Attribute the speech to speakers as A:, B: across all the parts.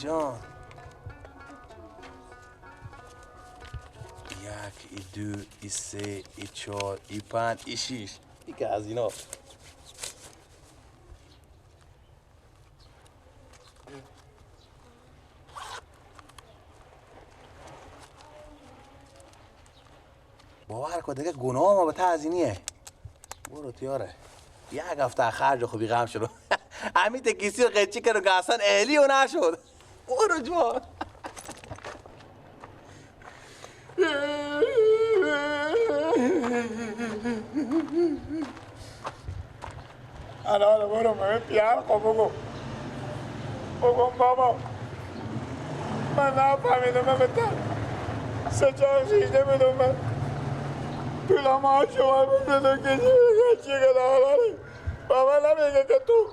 A: جان. 1 2 3 4 5 6 یکی از اینا. باور کن دیگه گناه ما به تزینیه. برو تیاره. یک هفته خرج خوبی غم شد. همین تکیسی رو قیچی کرد و اصلا اهلی و نشد. برو جان.
B: الان برو من پیار خو بگو. بگم بابا من نفهمیدم من بتر 3 4 6 بدم من پولا ما شما بزنم که چی که بابا نمیگه که تو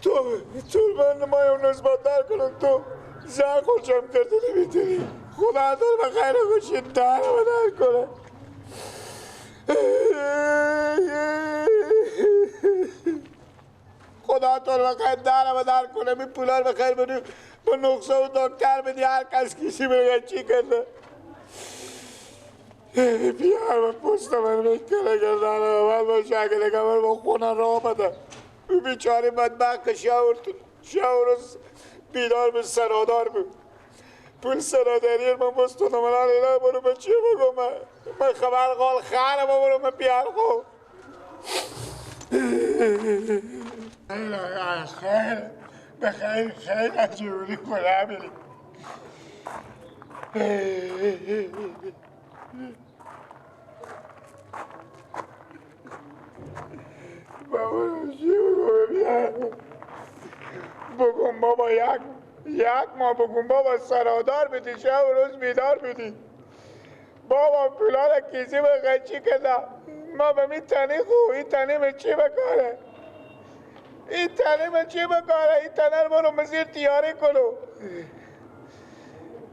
B: تو تو من ما اون نسبت در کنم تو زن خوشم کرده نمیتونی. خدا تو به خیر خوشی در و در کنه. خدا تو رو بخیر در و در کنه. می پولا رو بخیر بدی با نقصه و دکتر بدی هر کس کسی بگه چی کرده. بیار پوست من میکنه که زنه من باشه اگه دیگه من با خونه راه بده. بیچاره بدبخت شاور روز بیدار به سرادار بود. پول سراداری من بستونم من اینا برو به چی بگم من خبر قال خرم برو من بیار خو. خیر بخیر خیر عجوری کنم بلی. بابا چی بگم بگم بابا یک ماه بگم بابا سرادار بدی شب روز بیدار بدی بابا پولار کیسی به قچی کردم ما به می تنی خو این تنی به چی بکاره این تنی به چی بکاره این تنه رو برو مزیر تیاره کنو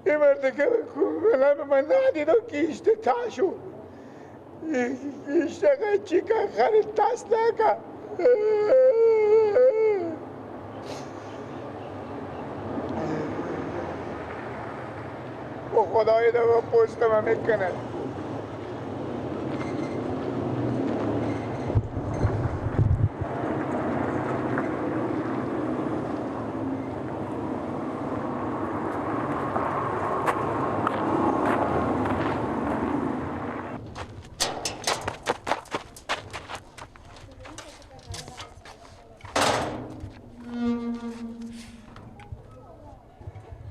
B: این مرده که به من ندیدم کیشته تاشو کیشته قچی که خرید تست نکن. و خدای دو پشت من میکنه.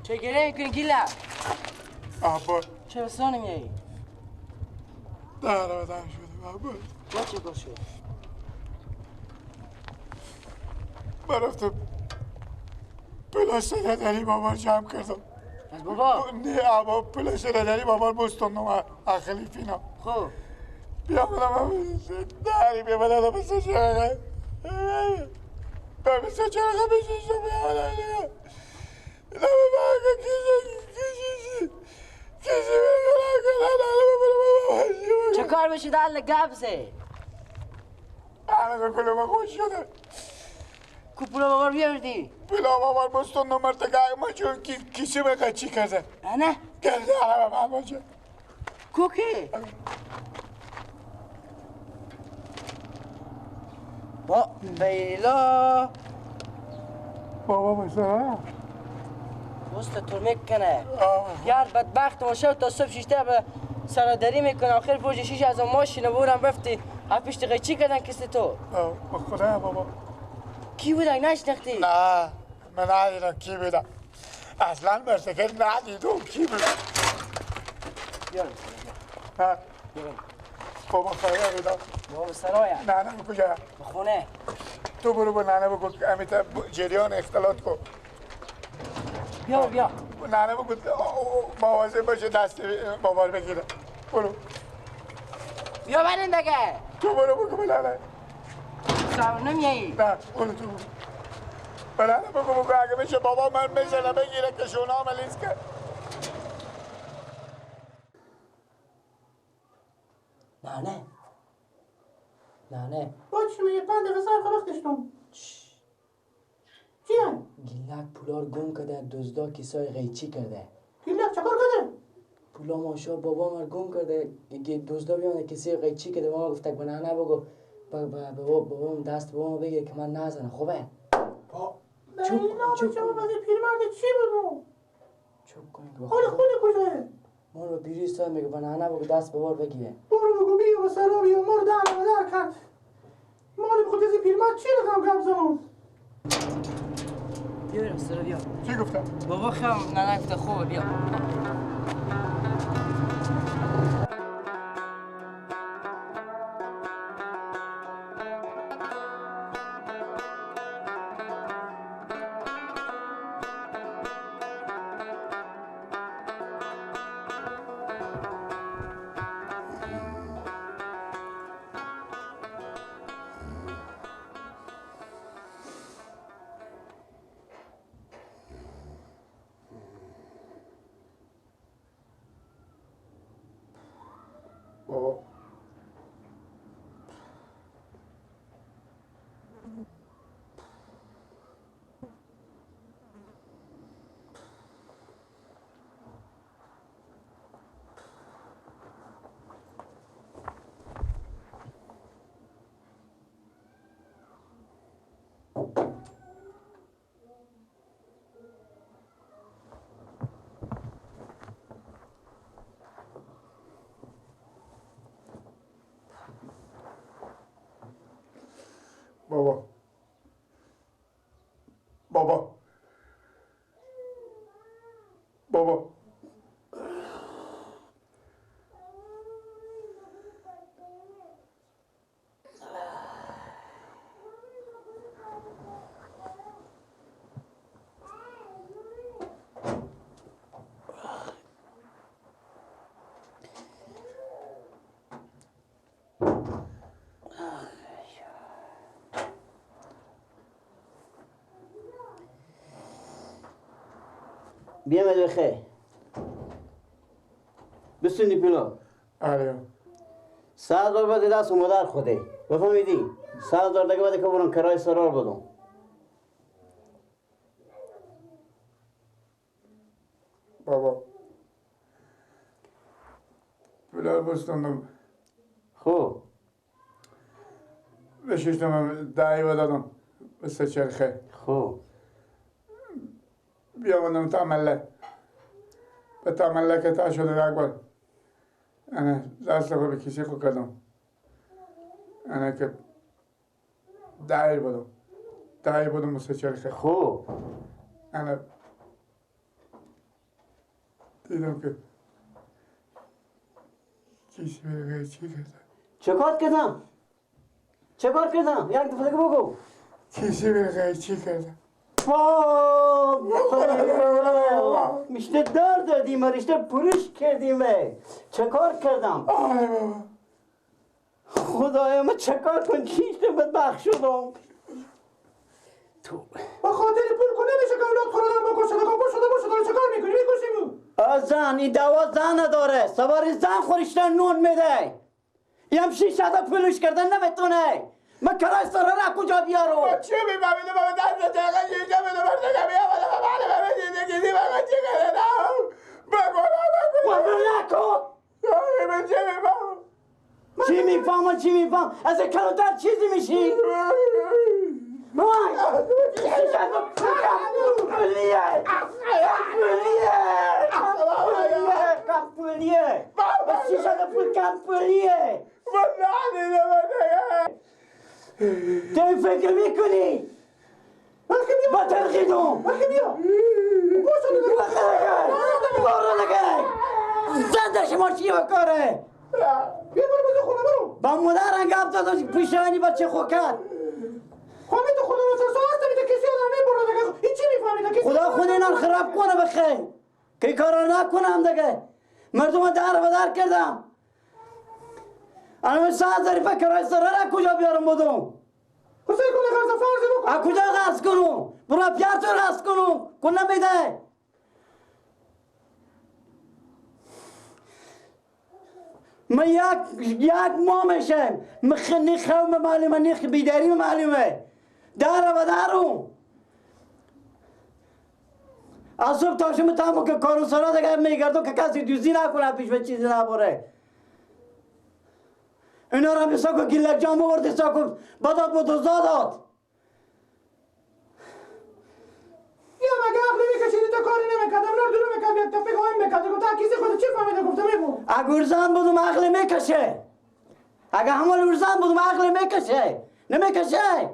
C: چه گره میکنی گیلا؟
B: آبا
C: چه بسانه میایی؟
B: در بدم شده آبا.
C: با چه کار شد؟
B: من رفتم پلاس نداری بابا جمع کردم.
C: از بابا؟
B: نه آبا پلاس نداری بابا بستوندم اخلی فینا.
C: خب
B: بیا بدم داری بیا بدم بس چرا بس چرا بشیشم بیا بدم
C: چه کار بشه دل گبزه؟
B: همه کلمه خوش شده.
C: کو پولا بابا رو بیاوردی؟
B: پولا بابا بستون نمرت که ما چون کیسه به قچی کرده.
C: نه؟
B: کرده همه من باشه.
C: کو که؟ با بیلا
B: بابا بسه
C: پوست تو میکنه. یار بدبخت ما شب تا صبح شیشته به سرادری میکنه آخر پوج شیش از ماشین بورم رفتی پیشت قیچی کردن کسی تو.
B: به خدا بابا
C: کی بودن نشناختی؟
B: نه من ندیدم کی بودم اصلا مرتکب ندیدم کی بودم.
C: بیا
B: بابا خیلی بودم
C: بابا سرایا.
B: نه نه کجا؟
C: به خونه.
B: تو برو با ننه بگو امیتا جریان اختلاط کن.
C: بیا بیا
B: ننه بگو مواظب باشه دست بابا رو بگیره. برو
C: بیا برین دیگه.
B: تو برو بگو به ننه.
C: صبر نمیایی؟
B: نه برو تو به ننه بگو بگو اگه بشه بابا من بزنه بگیره که شونا ملیز کرد.
C: نه نه نه
D: با چی میگه 5 دقیقه سر وقتشتون. چیه؟
C: گیلک پولار گم کرده، دزدا کیسای قیچی کرده.
B: گیلک چکار کرده؟
C: پولا ماشا بابا مر گم کرده، دزدا بیانه کسی قیچی کرده. بابا گفت به نه بگو بابام دست بابام بگیر که من نزنه. خوبه؟
B: چوب چوب پیرمرد چی بود؟
C: چوب کنید.
B: حال خود کجاه؟
C: ما رو پیری سال میگه به نه بگو دست بابا بگیره.
B: برو بگو بیا و سرا بیا ما رو در در کرد. مال خود از پیرمرد چی رقم گپ زنم؟
C: بیا بریم سرا بیا.
B: چی گفتم؟
C: بابا خم نه گفته خوبه بیا.
B: بابا بابا بابا بابا
D: بیا مدرخه بسونی پیلو.
B: آره
D: 100,000 باید دست مادر خوده بفهمیدی؟ 100,000 دیگه باید که برم کرای سرار بدم.
B: بابا پولار بستوندم.
D: خب
B: به 6 تومن دایی دادم به سه چرخه.
D: خب
B: بیامدم تا مله به تا مله که تا شده یک بار انا دست خود به کسی خود کردم، انا که دایر بودم دایر بودم سه چرخه.
D: خب
B: انا دیدم که کسی به چی کرده.
D: چه کار کردم؟ چه کار کردم؟ یک دفعه دیگه بگو.
B: کسی به چی کرده؟
D: میشته در دادیم، رشته پرش کردیم. چه کار کردم؟
B: آره بابا
D: خدایا من چه کار کن؟ چیشته بدبخت شدم تو
B: با خاطر پول کنه میشه که اولاد خورادم بکشه. باشه باشه داره چه کار میکنی؟ میکشیم.
D: زن این دوا زن نداره، سواری زن خورشته نون میده. یم 600 پولش کردن نمیتونه. من کرای سره را کجا بیارم؟
B: چه میفهمیده بابا؟ دست چرخه شیشه بده برده که بیامده به بله بله کسی بابا چه کرده؟ بگو
D: بگو نکن.
B: من چه میفهمم؟
D: چی میفهمم؟ چی میفهم؟ از کلوتر چیزی میشی؟ وای پولیه پولیه کم پولیه 600 پول کم پولیه. تو فکر میکنی؟ با ترخیدم
B: بیا
D: برو دیگه. زن شما چی بکاره؟
B: بیا برو بزن خونه برو.
D: با مادرم گپ زدم پیشانی بچه خو کرد.
B: خب تو خدا رو ترسا هست میده کسی آدم میبره دیگه. این چی میفهمیده؟
D: خدا خود اینا خراب کنه بخیر که کارا نکنم دیگه. مردم در و در کردم. الان 100,000 کرای سره را کجا بیارم بدم؟
B: حسین کنه قرض فرض بکن.
D: از کجا قرض کنم؟ برو پیار تو قرض کنم کن نمیده. من یک ماه میشم من نخوام معلومه نخ بیداری معلومه در و درم. از صبح تا شما تمام که کاروسرا دیگه میگردم که کسی دوزی نکنه پیش به چیزی نبره. اینا را بسا که گیلک جام آورد سا که بداد با دوزا داد.
E: یا مگه عقلی میکشیدی تا کاری نمیکردم نور دورو میکرد یک تپه قایم میکرد گفت کسی خود چی فهمیده گفتم میبو.
D: اگه ارزان بودم عقل میکشه. اگه همون ارزان بودم عقل میکشه. نمیکشه.